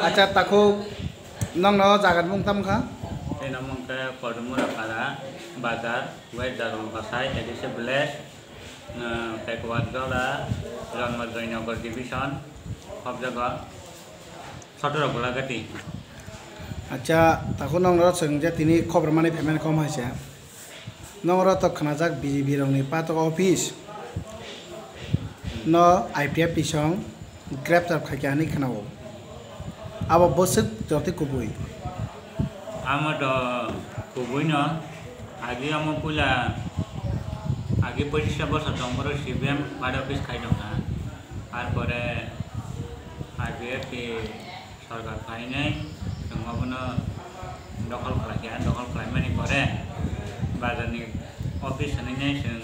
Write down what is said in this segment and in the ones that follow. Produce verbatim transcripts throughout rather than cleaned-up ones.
Acha takhuk, nokno jaga ni mung tamo kha? Tei nokmung khe Kodumura Para Bazar, West Darong Bwsai, A D C Village, uh, Pekwa Jola, Janma Joynagar Division, hobjago Sotorok Golagati. Acha, takhuk nokno chwng je tini khobor mani phaimani kom hai se. Nokno to khnajak B J P rokni patok office no I P F T song greptar khaikha hinwi khnao. Abo bwswk jotoi kubui? Amo to kubui no, agi amo puila, agi pochista bosor tong phuru C P M party office khai tongkha. Ar pore I P F T sorkar phainai chwng obono dokhol khlaikha, dokhol khlaimani pore bazarni office hinwi nai chwng,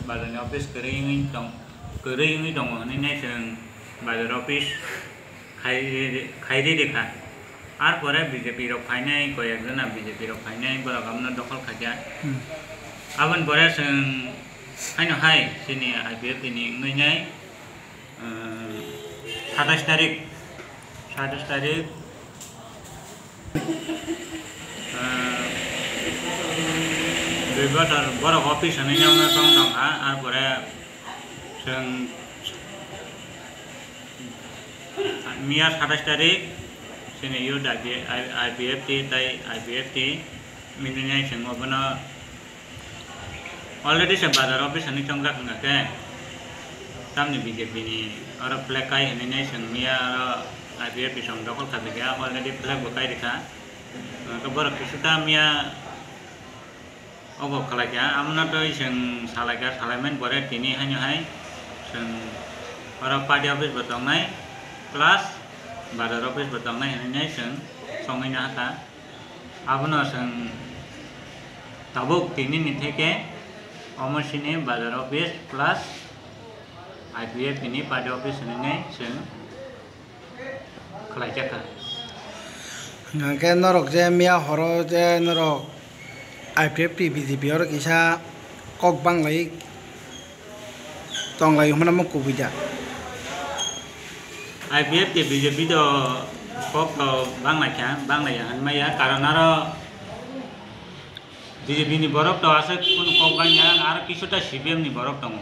bazarni office kwrwi wngwi tong, kwrwi wngwi tongo hinwi nai chwng bazar office khai ri-, khai ri rikha. Ar pore B J P rok phainai, koi ek jona B J P rok phainai, borok abono dokhol khaikha. Hmm. Aboni pore chwng haino hai chini I P F T ni wngwi nai, uh, satais tarik, satais tarik, uh, dui bochor borok office hinwi nai wngwi tong tongkha. Ar pore chwng miya satais tarik chini youth I P F T tei I P F T meeting hai chwng obono already se bazar office hinwi chongjak wngkha khe tamni B J P ni oro flag kai hinwi nai chwng miya oro I P F T song dokhol kha bikha already flag bo kai rikha. Hwnkhe borok kisa ta miya obo khlaikha, amono tei chwng salaikha, salaimani pore tini haino hai chwng oro party office bo tongnai, plus bazar office bo tongnai hinwi chwng songwi nahakha. Abono chwng tabuk tini ni theke omo chini bazar office plus I P F T ni party office hinwi chwng khlaijak kha. Hwnkhe norok je miya horo je norok I P F T B J P oro kisa kok banglai tonglai hwnmano kubui da? I P F T B J P do kok to banglai kha, banglai ya hwnmaya, karon aro B J P ni borok to aswk kunu kok bangya, aro kisuta C P M ni borok tongo.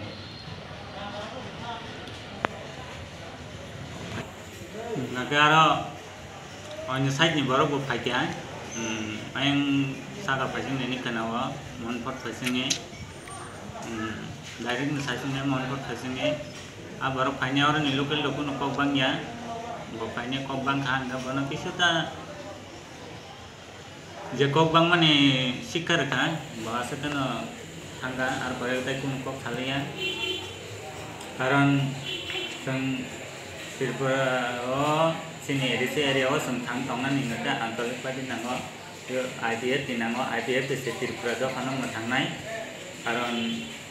Hwnkhe aro oini side ni borok bo phaikha, hmm, ayang saka phaising nini khwnao Monpot phaisingni, hmm, direct ni phaisingni Monpot phaisingni. A borok phaini aro ni local rok kunu kok bangya, bo phaini kok bangkha hwnkhe bono kisuta je kok bangmani sikha rwkha, bo aswk kheno thangkha, ar pore tei kunu kok salaiya. Karon chwng Tripura o chini A D C area o chwng thang tongnani hwnkhe anchalik party nango, I P F T nango, I P F T se Tripura dophano mwthangnai. Karon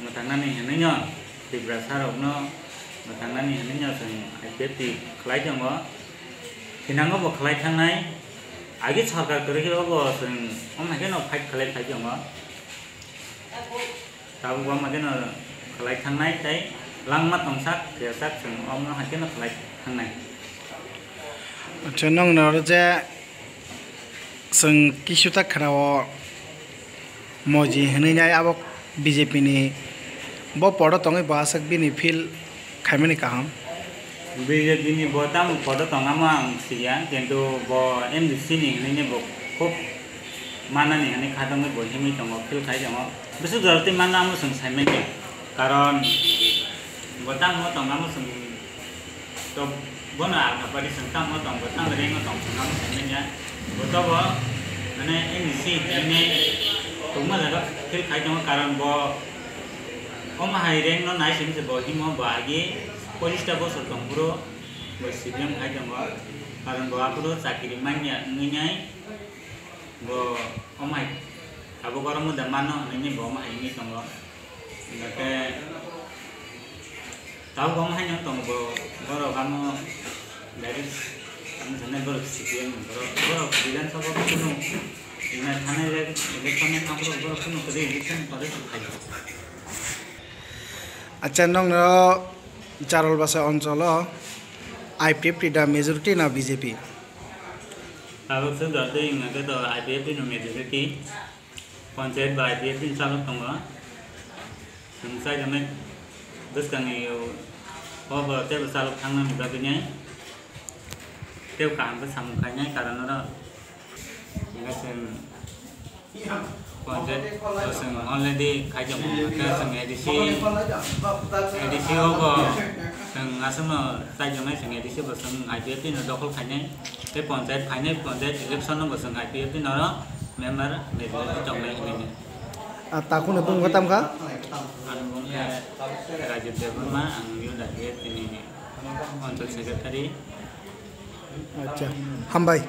mwthangnani hwnwi no Tiprasa rokno mwthangnani hwnwi no chwng I P F T khlai tongo. Thinango bo khlai thangnai. Agi sorkar kwrwi khe bo chwng omo hai kheno fight khlai phai tongo. Tabuk bo omo hai kheno khlai thangnai tei langma tongsak thwiyasak chwng omo hai kheno khlai thangnai. Acha, nwng noro je chwng kisuta khwnao Moji hinwi nai abo B J P ni bo podo tongwi bo aswk bini feel khaimani kaham. B J P ni bo tamo podo tongamo ang siya, kintu bo M D C ni hinwi ni bo khub manani hinwi khatungwi bo himwi tongo, feel khai tongo. Bwswk jora twi manna amo chwng saimanya, karon bo tamo tongamo chwng To bono alka pari chwng tamo tong, bo tamo rank o tong, chwng tamo saimanya. Bo to bo, mane, N E C hinwi tongma jaga feel khai tongo, karon bo omo hai rank no nai simi se bo himo bo agi police ta bosor tong phuru bo C P M khai tongo, karon bo aphuru chakiri manya wngwi nai bo omo hai abo goromo da mano hinwi bo omo hai wngwi tongo. Hingkhe tabuk omo haino tongo bo, borok amo direct wng thangna borok C P M borok, borok Bidhan Sabha o kunu ina thanai le election ni thaphuru borok kunu kwrwi election ni pore se phaio. Acha, nokno Charol Basa oncholo I P F T da majority na B J P? Tabuk se dor de wngkha khe to I P F T no majority. Panchayat ba I P F T ni chalok tongo. Chwng chaijaknai bwskangni o, o bo teibo chalok thangnani bagwi nai. Teibo kaham khe samung khainai karon oro. Hingkhe chwng Panchayat bo chwng already khaijak mano, hwnkhe chwng A D C, A D C o bo chwng aswkno chaijaknai, chwng A D C bo chwng I P F T no dokhol khainai, tei panchayat phainai, panchayat election no bo chwng I P F T no oro member majority tongnai hinwi. Ah, takhukni bumung khe tamo kha? Ani bumung khe Rajit Debbarma, ang youth advocate, tini Anchal Secretary. Acha, hambai.